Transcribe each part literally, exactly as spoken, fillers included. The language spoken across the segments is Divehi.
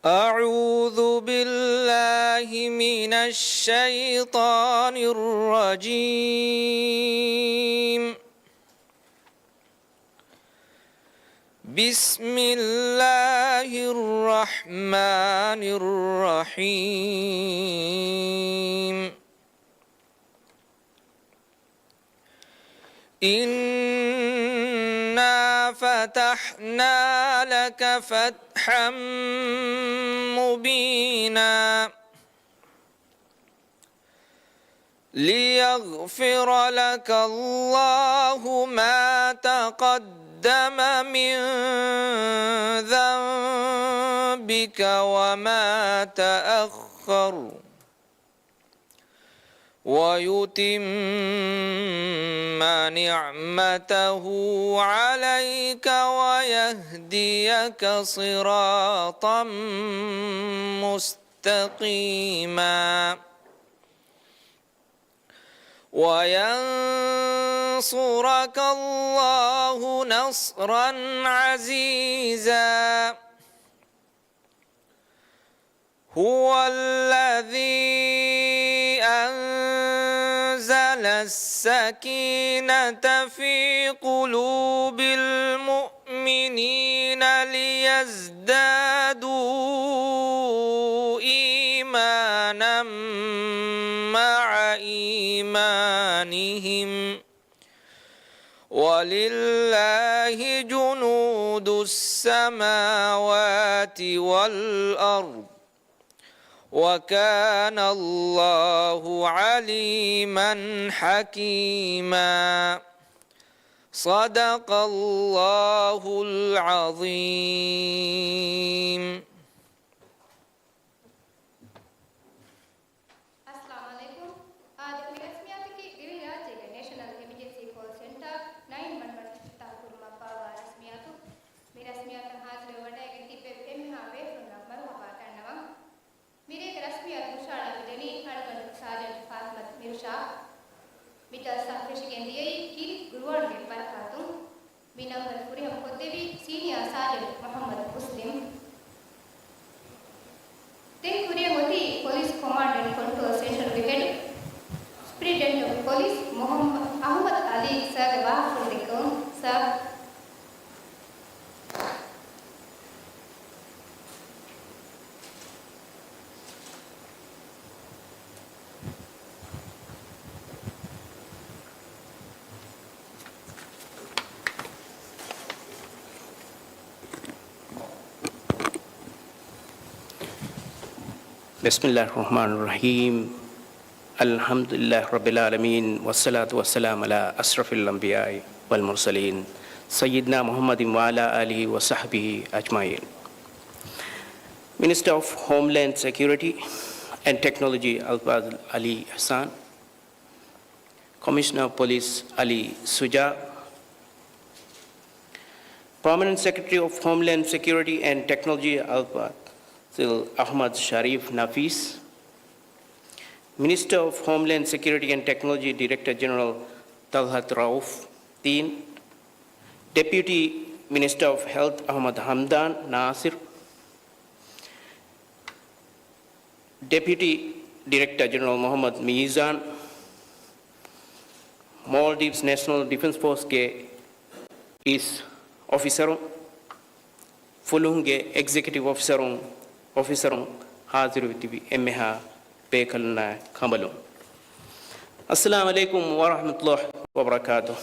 أعوذ بالله من الشيطان الرجيم. بسم الله الرحمن الرحيم. إنا فتحنا لك فتحا مبينا. ليغفر لك الله ما تقدم من ذنبك وما تأخر. ويتم نعمته عليك ويهديك صراطا مستقيما. وينصرك الله نصرا عزيزا. هو الذي أنزل السكينة في قلوب المؤمنين ليزدادوا إيمانا مع إيمانهم، ولله جنود السماوات والأرض، وكان الله عليما حكيما. صدق الله العظيم. އައްސަލާމު ޢަލައިކުމް. އާދެ، މި ރަސްމިއްޔާތަކީ ދިވެހިރާއްޖޭގެ ނޭޝަނަލް އެމަޖެންސީ ކޯލް ސެންޓާ ނައިން ވަން ވަން އިފްތިތާޙު ކުރުމަށް ބާއްވާ ރަސްމިއްޔާތު. މި ރަސްމިއްޔާތަށް ޙާޟިރުވެ ވަޑައިގެން ތިއްބެވި އެންމެހާ ބޭފުޅުންނަށް މަރުޙަބާ ދަންނަވަން. މިރޭގެ ރަސްމިއްޔާތު ހުށަހަޅާފަ ދެނީ އަޅުގަނޑު ސާޖެންޓް ފާތިމަތު މިރުޝާ. މި ޖަލްސާ ފެށިގެން ދިޔައީ ކީރިތި ގުރުއާންގެ ބަރަކާތުން. މި ނަންބަރު ފުރިހަމަ ކޮށްދެއްވީ ސީނިއާ ސާޖެންޓް މުޙައްމަދު މުސްލިމް. ދެން ކުރިއަށް އޮތީ ޕޮލިސް ކޮމާންޑް އެންޑް ކޮންޓްރޯލް ސެންޓަރުގެ ހެޑް ސުޕްރިންޓެންޑެންޓް އޮފް ޕޮލިސް މުޙައްމަ-، އަޙްމަދު ޢަލީ ސާގެ ވާހަކަފުޅު ދެއްކެވުން. ސާ. بسم الله الرحمن الرحيم. الحمد لله رب العالمين، والصلاة والسلام على أشرف الأنبياء والمرسلين، سيدنا محمد وعلى آله وصحبه أجمعين. Minister of Homeland Security and Technology Alfaz Ali Ehsan, Commissioner of Police Ali Shuja, Permanent Secretary of Homeland Security and Technology Alfaz Ahmad Sharif Nafis, Minister of Homeland Security and Technology Director General Talhat Rauf, ތިން, Deputy Minister of Health Ahmad Hamdan Nasir, Deputy Director General Muhammad Mizan, Maldives National Defence Force ގެ އިސް އޮފިސަރު، ފުލުހުންގެ އެގްޒެކެޓިވް އޮފިސަރުން، އޮފިސަރުން، ހާޒިރުވެ ތިބި އެންމެހާ ބޭކަލުންނާ ކަނބަލުން، އައްސަލާމު ޢަލައިކުމް ވަރަޙްމަތުﷲ ވަބަރަކާތު.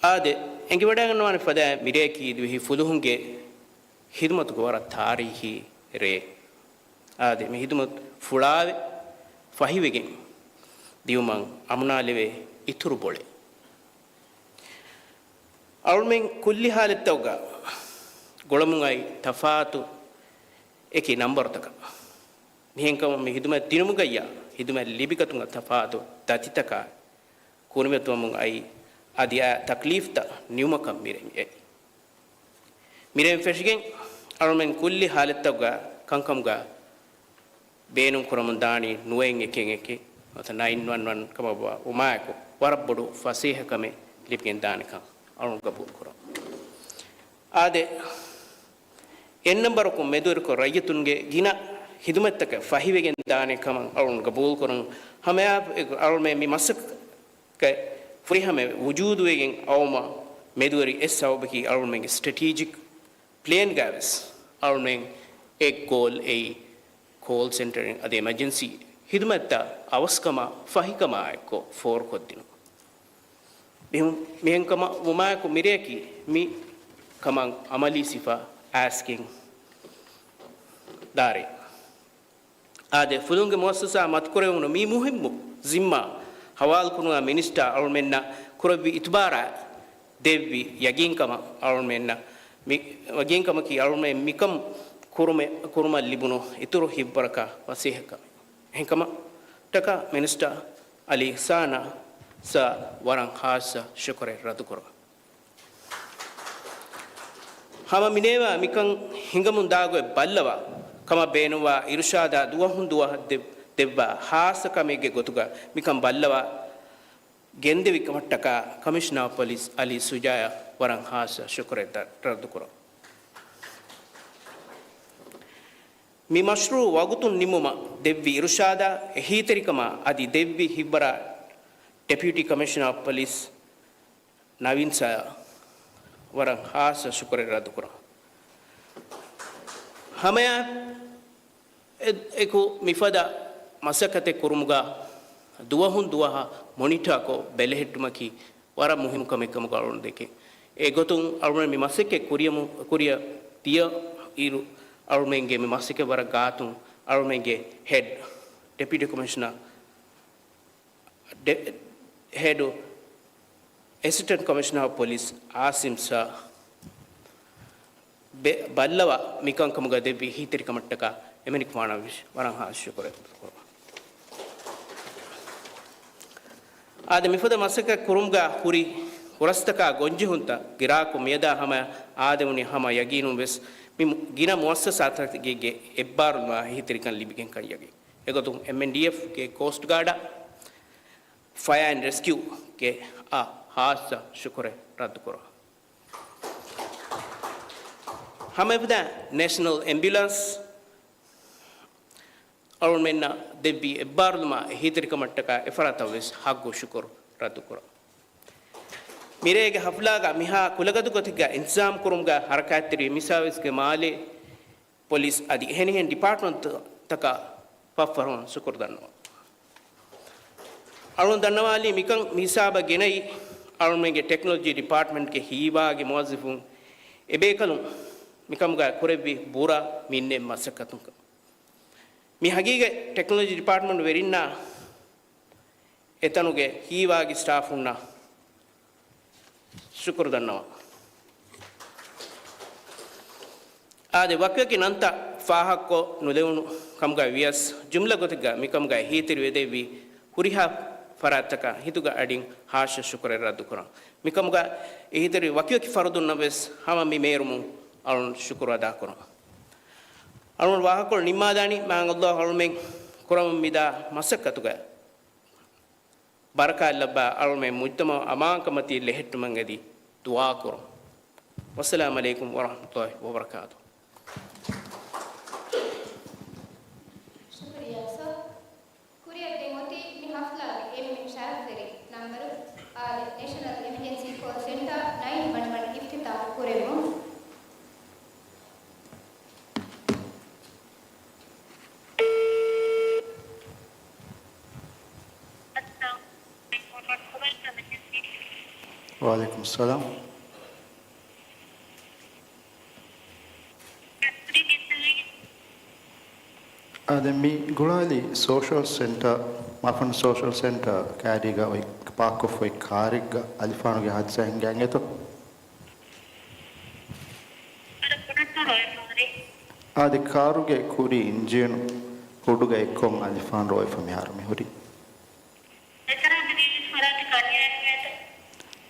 އާދެ، އެނގިވަޑައިގަންނަވާނެ ފަދައިން މިރޭކީ ދިވެހި ފުލުހުންގެ ހިދުމަތުގެ ވަރަށް ތާރީހީ ރެއެއް. އާދެ، މި ހިދުމަތު ފުޅާވެ، ފަހިވެގެން ދިއުމަށް އަމުނާލެވޭ އިތުރު ބޮޅެއް. އަޅުމެން ކުއްލި ހާލަތްތަކުގަ ގުޅަމުން އައި ތަފާތު އެކި ނަންބަރުތަކަށް. މިހެންކަމުން މި ހިދުމަތް ދިނުމުގައްޔާ ހިދުމަތް ލިބިގަތުމުގަ ތަފާތު ދަތިތަކާ ކުރިމަތިވަމުން އައި، އަދި އާ ތަކްލީފްތައް ނިމުމަކަށް މިރޭ މިއައީ. މިރޭން ފެށިގެން އަޅުމެން ކުއްލި ހާލަތްތަކުގަ ކަންކަމުގަ ބޭނުން ކުރަމުން ދާނީ ނުވައެއް އެކެއް އެކެއް ނުވަތަ ނައިން ވަން ވަން ކަމަށްވާ ވުމާއެކު ވަރަށް ބޮޑު ފަސޭހަކަމެއް ލިބިގެން ދާނެކަން އަޅުން ގަބޫލު ކުރަން. އާދެ، އެއްނަމްބަރަކުން މެދުވެރިކޮށް ރައްޔިތުންގެ ގިނަ ހިދުމަތްތަކެއް ފަހިވެގެން ދާނެ ކަމަށް އަޅުން ގަބޫލުކުރަން. ހަމައެއާއެކު އަޅުމެން މި މަސައްކަތް ފުރިހަމަ ވުޖޫދުވެގެން އައުމަށް މެދުވެރި އެއް ސަބަބަކީ އަޅުމެންގެ ސްޓްރެޓީޖިކް ޕްލޭންގައިވެސް އަޅުމެން އެއް ގޯލް އެއީ ކޯލް ސެންޓަރެއް އަދި އެމަޖެންސީ ހިދުމަތްތައް އަވަސްކަމާ ފަހިކަމާއެއްކޮށް ފޯރުކޮށްދިނުން. މިހު-، މިހެންކަމަށް ވުމާއެކު މިރެއަކީ މި ކަމަށް އަމަލީ ސިފަ އައިސްގެން ދާއިރާ. އާދެ، ފުލުންގެ މުއައްސަސާ މަތިކުރެވުނު މި މުހިއްމު ޒިންމާ ހަވާލުކުރުމާ މިނިސްޓާ އަޅުމެންނަށް ކުރެއްވި އިތުބާރާ ދެއްވި ޔަގީންކަމަށް އަޅުމެންނަށް މި، ޔަގީންކަމަކީ އަޅުމެން މިކަން ކުރުމެ-، ކުރުމަށް ލިބުނު އިތުރު ހިތްވަރަކާ ފަސޭހަކަމެއް. އެހެންކަމަށްޓަކާ މިނިސްޓާ އަލީ އިޙްސާނަށް ވަރަށް ޚާއްޞަ ޝުކުރެއް ރައްދުކުރަން. ހަމަ މިނޭވާ މިކަން ހިނގަމުން ދާގޮތް ބައްލަވާ ކަމަށް ބޭނުންވާ އިރުޝާދާ ދުވަހުން ދުވަހަށް ދެ-، ދެއްވާ ޚާއްޞަ ކަމެއްގެ ގޮތުގަ މިކަން ބައްލަވާ ގެންދެވި ކަމަށްޓަކާ ކަމިޝަނާ އޮފް ޕޮލިސް އަލީ ޝުޖާއަށް ވަރަށް ޚާއްޞަ ޝުކުރެއް ދަ-، ރައްދުކުރަން. މި މަޝްރޫޢު ވަގުތުން ނިމުމަށް ދެއްވި އިރުޝާދާ އެހީތެރިކަމާ އަދި ދެއްވި ހިތްވަރާ ޑެޕިއުޓީ ކަމިޝަނާ އޮފް ޕޮލިސް ނަވީން ސާރަށް ވަރަށް ޚާއްޞަ ޝުކުރެއް ރައްދުކުރަން. ހަމައެއާއެކު މިފަދަ މަސައްކަތެއް ކުރުމުގަ ދުވަހުން ދުވަހަށް މޮނިޓާކޮށް ބެލެހެއްޓުމަކީ ވަރަށް މުހިއްމު ކަމެއް ކަމުގަ އަޅުގަނޑު ދެކެން. އެގޮތުން އަޅުގަނޑު މި މަސައްކަތް ކުރިޔަމު-، ކުރިއަށް ދިޔަ އިރު އަޅުގަނޑުގެ މި މަސައްކަތް ވަރަށް ގާތުން އަޅުގަނޑުގެ ހެޑް، ޑެޕިއުޓީ ކޮމިޝަނަރ ޑެ-، ހެޑު އެސިސްޓެންޓް ކޮމިޝަނަރ އޮފް ޕޮލިސް އާސިމް ސާރ ބެ-، ބައްލަވާ މިކަންކަމުގަ ދެއްވި އެހީތެރިކަމަށްޓަކާ އެމަނިކުފާނަށް ވި-، ވަރަށް ޚާއްޞަ ޝުކުރެއް. އާދެ، މިފަދަ މަސައްކަތް ކުރުމުގަ ހުރި ހުރަސްތަކާ ގޮންޖެހުންތައް ގިރާކޮށް މިއަދާ ހަމަ އާދެވުނީ ހަމަ ޔަގީނުން ވެސް މި މު-، ގިނަ މުއައްސަސާތަކުގެ އެއްބާރުލުމާ އެހީތެރިކަން ލިބިގެންކަން ޔަގީން. އެގޮތުން އެމްއެންޑީއެފްގެ ކޯސްޓް ގާޑަށް، ފަޔާ އެންޑް ރެސްކިއުގެ އާ ޚާއްޞަ ޝުކުރެއް ރައްދުކުރަން. ހަމައެފަދަ ނޭޝަނަލް އެމްބިއުލާންސް އަޅުގަނޑުމެންނަށް ދެއްވި އެއްބާރުލުމާ އެހީތެރިކަމަށްޓަކާ އެފަރާތަށް ވެސް ހައްގު ޝުކުރު ރައްދުކުރަން. މިރޭގެ ހަފްލާގަ މިހާ ކުލަގަދަ ގޮތެއްގަ އިންތިޒާމް ކުރުމުގަ ހަރަކާތްތެރި މި ސާވިސްގެ މާލޭ ޕޮލިސް އަދި އެހެނިހެން ޑިޕާޓްމަންޓްތަކަށް ފަށްފަށުން ޝުކުރު ދަންނަވަން. އަޅުން ދަންނަވާލީ މިކަން މިހިސާބަށް ގެނައީ އަޅުމެންގެ ޓެކްނޮލޮޖީ ޑިޕާޓްމަންޓްގެ ހީވާގެ މުވައްޒަފުން އެބޭކަލުން މިކަމުގަ ކުރެއްވި ބުރަ މިންނެ މަސައްކަތުން. މި ހަގީގަތް ޓެކްނޮލޮޖީ ޑިޕާޓްމަންޓް ވެރިންނާ އެތަނުގެ ހީވާގި ސްޓާފުންނަށް ޝުކުރު ދަންނަވަން. އާދެ، ވަކިވަކި ނަންތައް ފާހަގަކޮށް ނުލެވުނު ކަމުގައި ވިޔަސް، ޖުމްލަ ގޮތެއްގަ މިކަމުގައި އެހީތެރިވެދެއްވި ހުރިހާ ފަރާތްތަކަށް ހިތުގަ އަޑިން ހާއްސަ ޝުކުރެއް ރައްދުކުރަން. މިކަމުގަ އެހީތެރި ވަކިވަކި ފަރުދުންނަށް ވެސް ހަމަ މި މޭރުމުން އަޅުން ޝުކުރު އަދާކުރަން. އަޅުން ވާހަކަކޮޅު ނިންމާލާނީ، މާތް ﷲ އަޅުމެން ކުރަމުން މިދާ މަސައްކަތުގަ ބަރަކާތް ލައްވާ އަޅުމެން މުޖްތަމަޢު އަމާންކަންމަތީ ލެހެއްޓުމަށް އެދި ދުޢާކުރުން. ވައްސަލާމް ޢަލައިކުމް ވަރަޙްމަތުﷲި ވަބަރަކާތުހު. ޝުކުރިއްޔާ ސަރ. ކުރިއަށް ދެން އޮތީ މި ޙަފްލާގެ އެންމެ ޝަރަފްވެރި ނަންބަރު އާދެ، ނޭޝަނަލް އެމަޖެންސީ ކޯލް ސެންޓާ ނައިން ވަން ވަން އިފްތިތާޙު ކުރެއްވުން. ވަޢަލައިކުމުއްސަލާމް. އާދެ، މި ގުޅާލީ ސޯޝަލް ސެންޓާ، މާފަންނު ސޯޝަލް ސެންޓާ ކައިރީގަ އޮތް ޕާކްކޮށްފަ އޮތް ކާރެއްގަ އަލިފާނުގެ ހާދިސާ ހިނގައިގެން އެތޯ؟ އާދެ، ކާރުގެ ކުރީ އިންޖީނު ހުޑުގަ އެއްކޮށް އަލިފާން ރޯވެފަ މިހާރު މިހުރީ.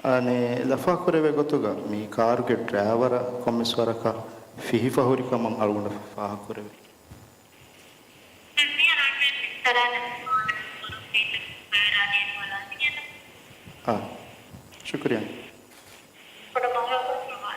އަނެއް ލަފާކުރެވޭ ގޮތުގަ މި ކާރުގެ ޑްރައިވަރަށް ކޮންމެސް ވަރަކަށް ފިހިފަ ހުރި ކަމަށް އަޅުގަނޑަށް ފާހަގަކުރެވޭ. އާ، ޝުކުރިއްޔާ. ކުޑަ މަރުޙަބާ.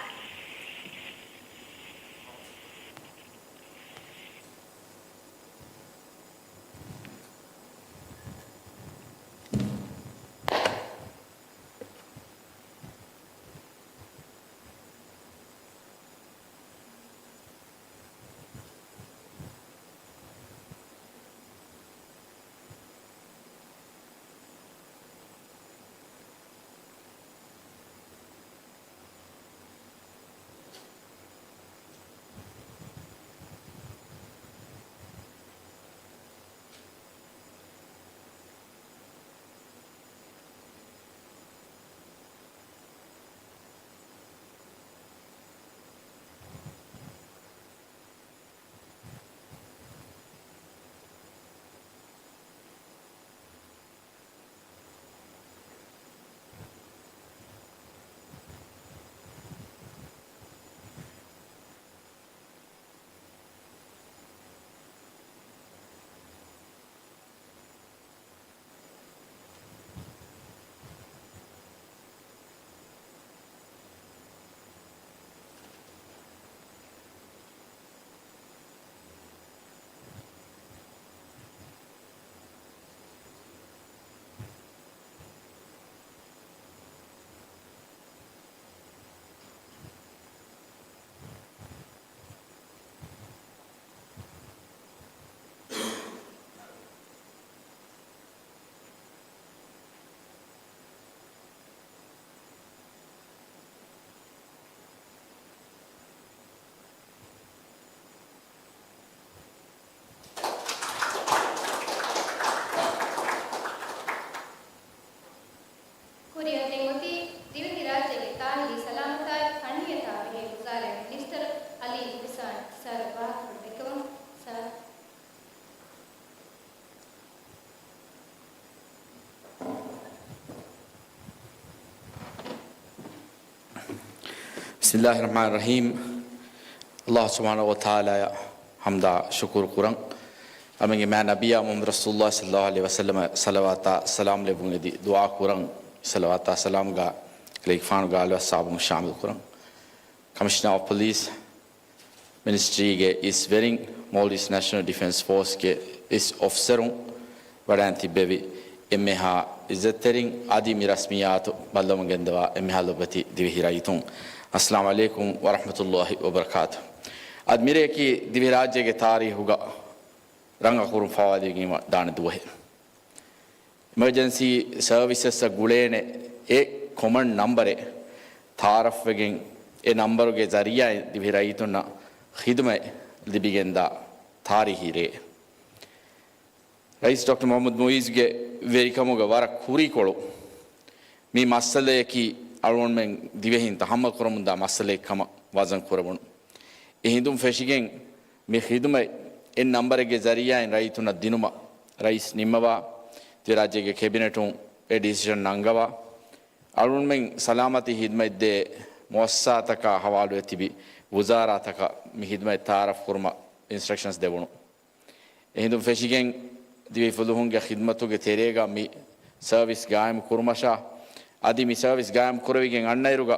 بسم الله الرحمن الرحيم. ﷲ ސުބްޙާނަހޫ ވަތަޢާލާއަށް ޙަމްދާ ޝުކުރު ކުރަން. އަމިއްލަ މާތް ނަބިއްޔާ މުޙައްމަދު ރަސޫލުﷲ ޞައްލަﷲ ޢަލައިހި ވަސައްލަމަށް ޞަލަވާތާ ސަލާމް ލެއްވުން އެދި ދުޢާ ކުރަން. ޞަލަވާތާ ސަލާމްގަ ލެއިގެފާނުގެ އާލު އަޞްޙާބުން ޝާމިލް ކުރަން. ކަމިޝަނާ އޮފް ޕޮލިސް މިނިސްޓްރީގެ އިސް ވެރިން، މޯލްޑިވްސް ނޭޝަނަލް ޑިފެންސް ފޯސްގެ އިސް އޮފިސަރުން، ވަޑައިން ތިއްބެވި އެންމެހާ އިއްޒަތްތެރިން އަދި މި ރަސްމިއްޔާތު ބައްލަވަމުން ގެންދަވާ އެންމެހާ ލޮބުވެތި ދިވެހި ރައްޔިތުން، އައްސަލާމު ޢަލައިކުމް ވަރަޙްމަތުﷲ ވަބަރަކާތު. އަދި މިރޭ އެކީ ދިވެހިރާއްޖޭގެ ތާރީހުގަ ރަނގަޅު ކުރުން ފާވާލިވެގެން ދާނެ ދުވަހެއް. އިމަރޖެންސީ ސަރވިސަސްއަށް ގުޅޭނެ އެއް ކޮމަން ނަމްބަރެއް ތަޢާރަފްވެގެން، އެ ނަމްބަރުގެ ޒަރީޢާއިން ދިވެހި ރައްޔިތުންނަށް ޚިދުމަތް ލިބިގެންދާ ތާރީހީ ރެއެއް. ރައީސް ޑޮކްޓަރ މުޙައްމަދު މުޢިއްޒުގެ ވެރިކަމުގެ ވަރަށް ކުރީކޮޅު މި މައްސަލައަކީ އަޅުގަނޑުމެން ދިވެހިން ތަޙައްމަލްކުރަމުންދާ މައްސަލައެއް ކަމަށް ވަޒަން ކުރެވުނު. އެހިނދުން ފެށިގެން މި ޚިދުމަތް އެއް ނަމްބަރެއްގެ ޒަރީޢާއިން ރައްޔިތުންނަށް ދިނުމަށް ރައީސް ނިންމަވާ، ދިވެހިރާއްޖޭގެ ކެބިނެޓުން އެ ޑިސިޝަން ނަންގަވާ، އަޅުގަނޑުމެން ސަލާމަތީ ޚިދުމަތްދޭ މުއައްސަސާތަކާ ޙަވާލުވެ ތިބި ވުޒާރާތަކަށް މި ޚިދުމަތް ތަޢާރަފް ކުރުމަށް އިންސްޓްރަކްޝަންސް ދެވުނު. އެހިނދުން ފެށިގެން ދިވެހި ފުލުހުންގެ ޚިދުމަތުގެ ތެރޭގަ މި ސަރވިސް ގާއިމް ކުރުމަށާ، އަދި މި ސަރވިސް ގާއިމް ކުރެވިގެން އަންނައިރުގަ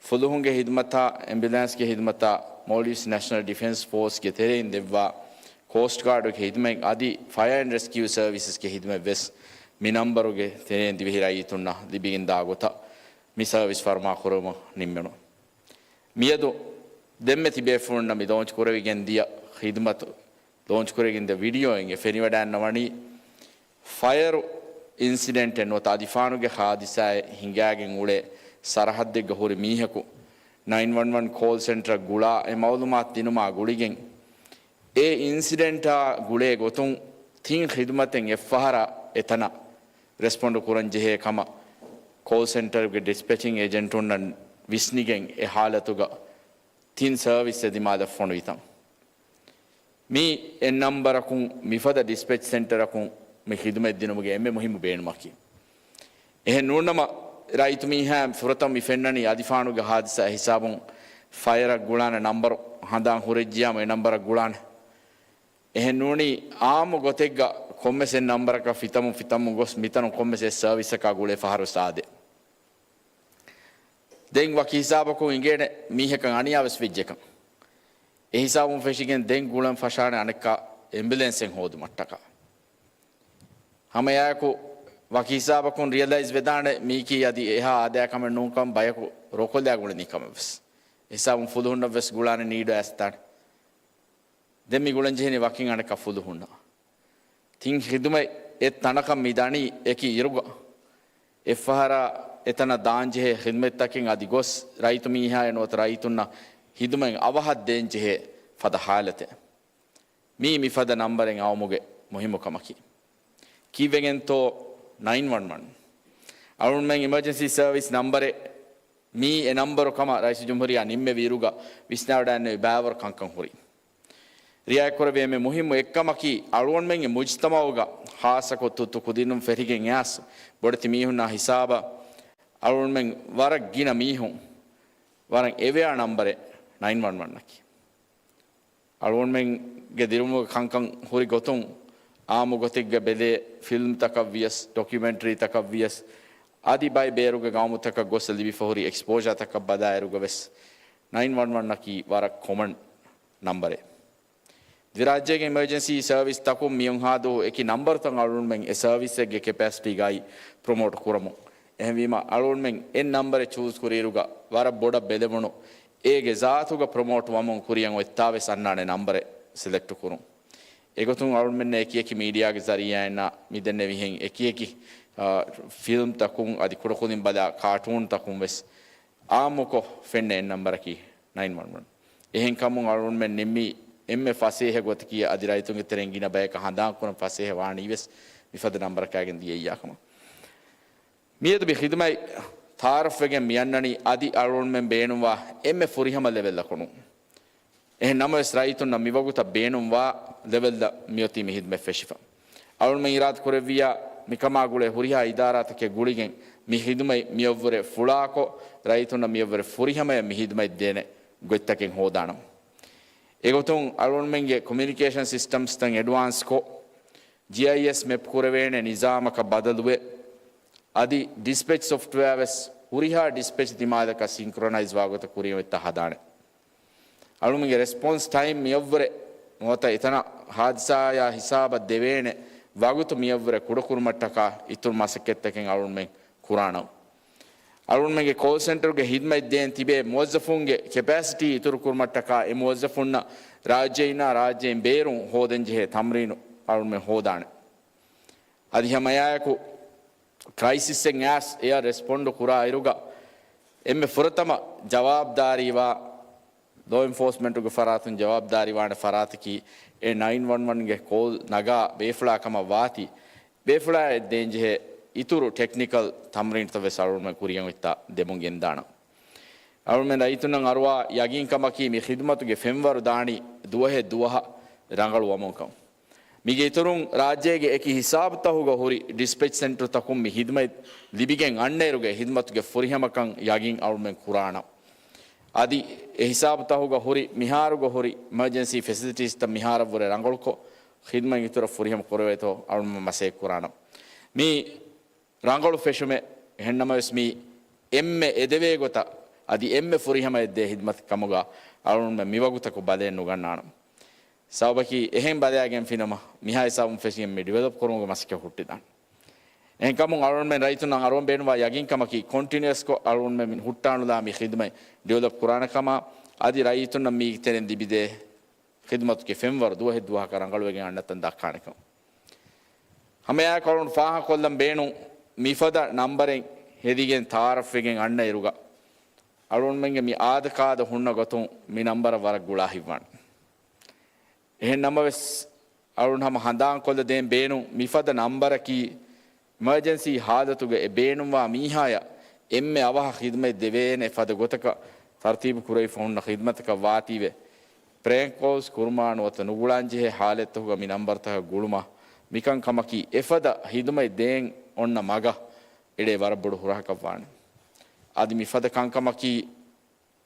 ފުލުހުންގެ ޚިދުމަތާ، އެމްބިއުލާންސްގެ ޚިދުމަތާ، މޯލްޑިވްސް ނޭޝަނަލް ޑިފެންސް ފޯސްގެ ތެރެއިން ދެއްވާ ކޯސްޓް ގާޑުގެ ޚިދުމަތް އަދި ފަޔަރ އެންޑް ރެސްކިއު ސަރވިސަސްގެ ޚިދުމަތް ވެސް މި ނަމްބަރުގެ ތެރެއިން ދިވެހި ރައްޔިތުންނަށް ލިބިގެންދާ ގޮތަށް މި ސަރވިސް ފަރުމާ ކުރަމުން ނިންމެނު. މިއަދު ދެންމެ ތިބޭފުޅުންނަށް މި ލޯންޗް ކުރެވިގެން ދިޔަ ޚިދުމަތު ލޯންޗް ކުރެވިގެން ދިޔަ ވީޑިއޯއިން އެ ފެނިވަޑައިގަންނަވަނީ، ފަޔަރު އިންސިޑެންޓެއް ނުވަތަ އަދިފާނުގެ ހާދިސާއެއް ހިނގާގެން އުޅޭ ސަރަހައްދެއްގަ ހުރި މީހަކު ނައިން ވަން ވަން ކޯލް ސެންޓަރަށް ގުޅާ އެ މައުލޫމާތު ދިނުމާ ގުޅިގެން، އެ އިންސިޑެންޓާ ގުޅޭ ގޮތުން ތިން ޚިދުމަތެއް އެއްފަހަރާ އެތަނަށް ރެސްޕޮންޑު ކުރަންޖެހޭ ކަމަށް ކޯލް ސެންޓަރުގެ ޑިސްޕެޗިން އޭޖެންޓުންނަށް ވިސްނިގެން އެ ހާލަތުގަ ތިން ސަރވިސް އެ ދިމާލަށް ފޮނުވިތަން. މި އެއް ނަމްބަރަކުން މިފަދަ ޑިސްޕެޗް ސެންޓަރަކުން މި ޚިދުމަތް ދިނުމުގެ އެންމެ މުހިއްމު ބޭނުމަކީ. އެހެން ނޫންނަމަ، ރައްޔިތު މީހާ ފުރަތަމަ މި ފެންނަނީ އަދިފާނުގެ ހާދިސާ ހިސާބުން ފަޔަރަށް ގުޅާނެ ނަމްބަރު ހަނދާން ހުރެއްޖިޔާމު އެ ނަމްބަރަށް ގުޅާނެ. އެހެން ނޫނީ އާއްމު ގޮތެއްގަ ކޮންމެސް އެއް ނަމްބަރަކަށް ފިތަމުން ފިތަމުން ގޮސް މިތަނުން ކޮންމެސް އެއް ސަރވިސަކާ ގުޅޭ ފަހަރު ސާދެ. ދެން ވަކި ހިސާބަކުން އިނގޭނެ މީހަކަށް އަނިޔާވެސް ވެއްޖެކަން. އެ ހިސާބުން ފެށިގެން ދެން ގުޅަން ފަށާނެ އަނެއްކާ އެމްބިއުލެންސެއް ހޯދުމަށްޓަކާ. ހަމައެއާއެކު ވަކި ހިސާބަކުން ރިއަލައިޒް ވެދާނެ މީކީ އަދި އެހާ އާދަޔާ ކަމެއް ނޫންކަން ބަޔަކު ރޯކޮށްލާ ގުޅެނީ ކަމެއްވެސް. އެ ހިސާބުން ފުލުހުންނަށްވެސް ގުޅާނެ ނީޑު އައިސްދާނެ. ދެން މި ގުޅަންޖެހެނީ ވަކިން އަނެއްކާ ފުލުހުންނަށް. ތިން ޚިދުމަތް އެއް ތަނަކަށް މި ދަނީ އެކި އިރުގަ. އެއްފަހަރާ އެތަނަށް ދާންޖެހޭ ޚިދުމަތްތަކެއް އަދި ގޮސް ރައްޔިތު މީހާއެއް ނުވަތަ ރައްޔިތުންނަށް ޚިދުމަތް އަވަހަށް ދޭންޖެހޭ ފަދަ ހާލަތެއް. މީ މިފަދަ ނަމްބަރެއް އައުމުގެ މުހިއްމު ކަމަކީ. ކީއްވެގެންތޯ ނައިން ވަން ވަން؟ އަޅުގަނޑުމެން އިމަރޖެންސީ ސަރވިސް ނަމްބަރެއް މީ އެ ނަމްބަރު ކަމަށް ރައީސުލްޖުމްހޫރިއްޔާ ނިންމެވި އިރުގަ ވިސްނާވަޑައިގެންނެވި ބައިވަރު ކަންކަން ހުރި. ރިއާޔަތްކުރެވޭ އެންމެ މުހިއްމު އެއްކަމަކީ، އަޅުގަނޑުމެންގެ މުޖްތަމަޢުގަ ޚާއްޞަކޮށް ތުއްތު ކުދިންނުން ފެށިގެން އައިސް ބޮޑެތި މީހުންނާ ހިސާބަށް އަޅުގަނޑުމެން ވަރަށް ގިނަ މީހުން ވަރަށް އެވެއާ ނަމްބަރެއް ނައިން ވަން ވަން އަކީ. އަޅުގަނޑުމެންގެ ދިރިއުޅުމުގެ ކަންކަން ހުރި ގޮތުން، އާއްމު ގޮތެއްގަ ބެލޭ ފިލްމްތަކަށް ވިޔަސް، ޑޮކިއުމެންޓަރީތަކަށް ވިޔަސް، އަދި ބައެއް ބޭރުގެ ގައުމުތަކަށް ގޮސް ލިބިފަ ހުރި އެކްސްޕޯޝާތަކަށް ބަލާއިރުގަ ވެސް، ނައިން ވަން ވަން އަކީ ވަރަށް ކޮމަން ނަމްބަރެއް. ދިވެހިރާއްޖޭގެ އިމަރޖެންސީ ސަރވިސް ތަކުން މިއޮންހާ ދުވަހު އެކި ނަމްބަރުތައް އަޅުގަނޑުމެން އެ ސަރވިސްއެއްގެ ކެޕޭސިޓީގައި ޕްރޮމޯޓް ކުރަމުން. އެހެންވީމަ، އަޅުގަނޑުމެން އެއް ނަމްބަރެއް ޗޫސް ކުރިއިރުގަ ވަރަށް ބޮޑަށް ބެލެވުނު، އޭގެ ޒާތުގަ ޕްރޮމޯޓް ވަމުން ކުރިއަށް އޮތްތާވެސް އަންނާނެ ނަމްބަރެއް ސިލެކްޓް ކުރުން. އެގޮތުން އަޅުގަނޑުމެންނަށް އެކިއެކި މީޑިއާގެ ޒަރީޢާއިންނާ މިދެންނެވިހެން އެކިއެކި، އާ، ފިލްމްތަކުން އަދި ކުޑަކުދިން ބަލާ ކާޓޫންތަކުން ވެސް އާއްމުކޮށް ފެންނަ އެއް ނަމްބަރަކީ ނައިން ވަން ވަން. އެހެންކަމުން އަޅުގަނޑުމެން ނިންމީ އެންމެ ފަސޭހަ ގޮތަކީ އަދި ރައްޔިތުންގެ ތެރެއިން ގިނަ ބަޔަކަށް ހަނދާންކުރަން ފަސޭހަ ވާނީވެސް މިފަދަ ނަމްބަރަކާގެން ދިޔައްޔާ ކަމަށް. މިއަދު މި ޚިދުމަތް ތަޢާރަފްވެގެން މިއަންނަނީ އަދި އަޅުގަނޑުމެން ބޭނުންވާ އެންމެ ފުރިހަމަ ލެވެލްއަކުނު. އެހެން ނަމަވެސް ރައްޔިތުންނަށް މިވަގުތަށް ބޭނުންވާ ލެވެލްއަށް މިއޮތީ މި ޚިދުމަތް ފެށިފަ. އަޅުގަނޑުމެން އިރާދަ ކުރެއްވިއްޔާ މިކަމާ ގުޅޭ ހުރިހާ އިދާރާތަކެއް ގުޅިގެން މި ޚިދުމަތް މިއަށްވުރެ ފުޅާކޮށް، ރައްޔިތުންނަށް މިއަށްވުރެ ފުރިހަމަޔަށް މި ޚިދުމަތް ދޭނެ ގޮތްތަކެއް ހޯދާނަން. އެގޮތުން އަޅުގަނޑުމެންގެ ކޮމިއުނިކޭޝަން ސިސްޓަމްސްތައް އެޑްވާންސްކޮށް، ޖީއައިއެސް މެޕް ކުރެވޭނެ ނިޒާމަކަށް ބަދަލުވެ، އަދި ޑިސްޕެޗް ސޮފްޓްވެއާވެސް ހުރިހާ ޑިސްޕެޗް ދިމާލަކަށް ސިންކްރޮނައިޒް ވާގޮތަށް ކުރިއަށް އޮތްތާ ހަދާނެ. އަޅުމެންގެ ރެސްޕޮންސް ޓައިމް މިއަށްވުރެ ނުވަތަ އެތަނަށް ހާދިސާއާ ހިސާބަށް ދެވޭނެ ވަގުތު މިއަށްވުރެ ކުޑަކުރުމަށްޓަކާ އިތުރު މަސައްކަތްތަކެއް އަޅުމެން ކުރާނަން. އަޅުމެންގެ ކޯލް ސެންޓަރުގެ ޚިދުމަތް ދޭން ތިބޭ މުވައްޒަފުންގެ ކެޕޭސިޓީ އިތުރުކުރުމަށްޓަކާ އެ މުވައްޒަފުންނަށް ރާއްޖެއިންނާ ރާއްޖެއިން ބޭރުން ހޯދަންޖެހޭ ތަމްރީނު އަޅުމެން ހޯދާނެ. އަދި ހަމައެއާއެކު ކްރައިސިސްއެއް އައިސް އެއަށް ރެސްޕޮންޑު ކުރާ އިރުގަ އެންމެ ފުރަތަމަ ޖަވާބުދާރީވާ ލޯ އެންފޯސްމަންޓުގެ ފަރާތުން ޖަވާބުދާރީވާނެ ފަރާތަކީ އެ ނައިން ވަން ވަންގެ ކޯލް ނަގާ ބޭފުޅާ ކަމަށް ވާތީ، ބޭފުޅާއަށް ދޭންޖެހޭ އިތުރު ޓެކްނިކަލް ތަމްރީނުތައް ވެސް އަޅުގަނޑުމެން ކުރިއަށް އޮތްތާ ދެމުން ގެންދާނަން. އަޅުމެން ރައްޔިތުންނަށް އަރުވާ ޔަގީންކަމަކީ މި ޚިދުމަތުގެ ފެންވަރު ދާނީ ދުވަހެއް ދުވަހަށް ރަނގަޅުވަމުންކަން. މީގެ އިތުރުން ރާއްޖޭގެ އެކި ހިސާބުތަކުގަ ހުރި ޑިސްޕެޗް ސެންޓަރުތަކުން މި ޚިދުމަތް ލިބިގެން އަންނައިރުގެ ޚިދުމަތުގެ ފުރިހަމަކަން ޔަގީން އަޅުމެން ކުރާނަން. އަދި އެ ހިސާބުތަކުގަ ހުރި މިހާރުގަ ހުރި އިމަޖެންސީ ފެސިލިޓީސްތައް މިހާރަށްވުރެ ރަނގަޅުކޮށް، ޚިދުމަތް އިތުރަށް ފުރިހަމަ ކުރެވޭތޯ އަޅުމެން މަސައްކަތް ކުރާނަން. މި ރަނގަޅު ފެށުމެއް. އެހެންނަމަވެސް މީ އެންމެ އެދެވޭ ގޮތަށް އަދި އެންމެ ފުރިހަމަ އެއްދޭ ޚިދުމަތެއް ކަމުގަ އަޅުގަނޑުމެން މިވަގުތަކު ބަލައެއް ނުގަންނާނަން. ސަބަބަކީ އެހެން ބަލައިގެންފި ނަމަ، މިހާ ހިސާބުން ފެށިގެން މި ޑިވެލޮޕް ކުރުމުގެ މަސައްކަތް ހުއްޓިދާނެ. އެހެންކަމުން އަޅުގަނޑުމެން ރައްޔިތުންނަށް އަރުވަން ބޭނުންވާ ޔަގީންކަމަކީ ކޮންޓިނިއުއަސްކޮށް އަޅުގަނޑުމެން ހުއްޓާނުލާ މި ޚިދުމަތް ޑިވެލޮޕް ކުރާނެ ކަމަށް، އަދި ރައްޔިތުންނަށް މީގެ ތެރެއިން ލިބިދޭ ޚިދުމަތުގެ ފެންވަރު ދުވަހެއް ދުވަހަކަށް ރަނގަޅުވެގެން އަންނަތަން ދައްކާނެކަން. ހަމައެއާއެކު އަޅުގަނޑު ފާހަގަކޮށްލަން ބޭނުން، މިފަދަ ނަންބަރެއް ހެދިގެން ތައާރަފްވެގެން އަންނަ އިރުގަ، އަޅުގަނޑުމެންގެ މި އާދަކާދަ ހުންނަ ގޮތުން މި ނަންބަރަށް ވަރަށް ގުޅާ ހިތްވާނެ. އެހެން ނަމަވެސް، އަޅުގަނޑު ހަމަ ހަނދާންކޮށްލަ ދޭން ބޭނުން، މިފަދަ ނަންބަރަކީ އިމަޖެންސީ ހާލަތުގަ އެ ބޭނުންވާ މީހާޔަށް އެންމެ އަވަހަށް ޚިދުމަތް ދެވޭނެ ފަދަ ގޮތަކަށް ތަރުތީބު ކުރެވިފަ ހުންނަ ޚިދުމަތަކަށް ވާތީވެ، ޕްރޭންކް ކޯލްސް ކުރުމާ ނުވަތަ ނުގުޅާންޖެހޭ ހާލަތްތަކުގަ މި ނަންބަރުތަކަށް ގުޅުމަށް މިކަން ކަމަކީ އެފަދަ ޚިދުމަތް ދޭން އޮންނަ މަގަށް އެޅޭ ވަރަށް ބޮޑު ހުރަހަކަށްވާނެ. އަދި މިފަދަ ކަންކަމަކީ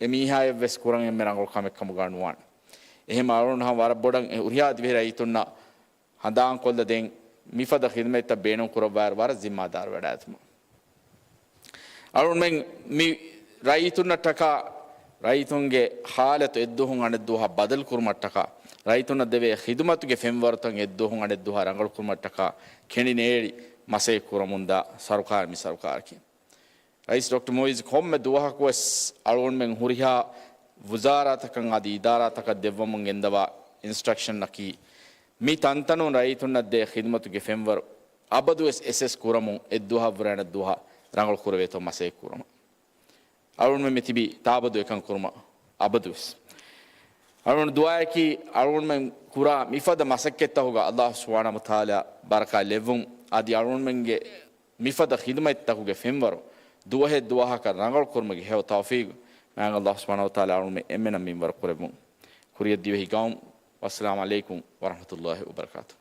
އެ މީހާޔަށްވެސް ކުރަން އެންމެ ރަނގަޅު ކަމެއް ކަމުގަ ނުވާނެ. އެހެން އަޅުގަނޑު ހަމަ ވަރަށް ބޮޑަށް އެ ހުރިހާ ދިވެހި ރައްޔިތުންނަށް ހަނދާންކޮށްލަ ދޭން، މިފަދަ ޚިދުމަތްތައް ބޭނުން ކުރައްވާއިރު ވަރަށް ޒިންމާދާރު ވެޑައިގަތުމަށް. އަޅުގަނޑުމެން މި ރައްޔިތުންނަށްޓަކާ ރައްޔިތުންގެ ހާލަތު އެއްދުވަހުން އަނެއްދުވަހަށް ބަދަލުކުރުމަށްޓަކާ، ރައްޔިތުންނަށް ދެވޭ ޚިދުމަތުގެ ފެންވަރުތައް އެއްދުވަހުން އަނެއްދުވަހަށް ރަނގަޅުކުރުމަށްޓަކާ ކެނޑިނޭޅި މަސައްކަތް ކުރަމުންދާ ސަރުކާރު މި ސަރުކާރަކީ. ރައީސް ޑޮކްޓަރ މުއިއްޒު ކޮންމެ ދުވަހަކުވެސް އަޅުގަނޑުމެން ހުރިހާ ވުޒާރާތަކަށް އަދި އިދާރާތަކަށް ދެއްވަމުން ގެންދަވާ އިންސްޓްރަކްޝަންއަކީ، މި ތަންތަނުން ރައްޔިތުންނަށް ދޭ ޚިދުމަތުގެ ފެންވަރު އަބަދުވެސް އެސެސް ކުރަމުން އެއްދުވަހަށްވުރެ އަނެއްދުވަހަށް ރަނގަޅު ކުރެވޭތޯ މަސައްކަތް ކުރުމަށް. އަޅުގަނޑުމެން މި ތިބީ ތާބަދު އެކަން ކުރުމަށް އަބަދުވެސް. އަޅުގަނޑު ދުޢާއަކީ އަޅުގަނޑުމެން ކުރާ މިފަދަ މަސައްކަތްތަކުގަ އައްލާހު ސުބްޙާނަހޫ ވަތަޢާލާ ބަރަކާތް ލެއްވުން، އަދި އަޅުގަނޑުމެންގެ މިފަދަ ޚިދުމަތްތަކުގެ ފެންވަރު ދުވަހެއް ދުވަހަކަށް ރަނގަޅު ކުރުމުގެ ހެޔޮ ތައުފީގު މާތް އައްލާހު ސުބްޙާނަހޫ ވަތަޢާލާ އަޅުގަނޑުމެން އެންމެނަށް މިންވަރު ކުރެއްވުން. ކުރިޔަށް ދިވެހި ގައުމު. ވައްސަލާމް ޢަލައިކުމް ވަރަޙްމަތުﷲ ވަބަރަކާތު.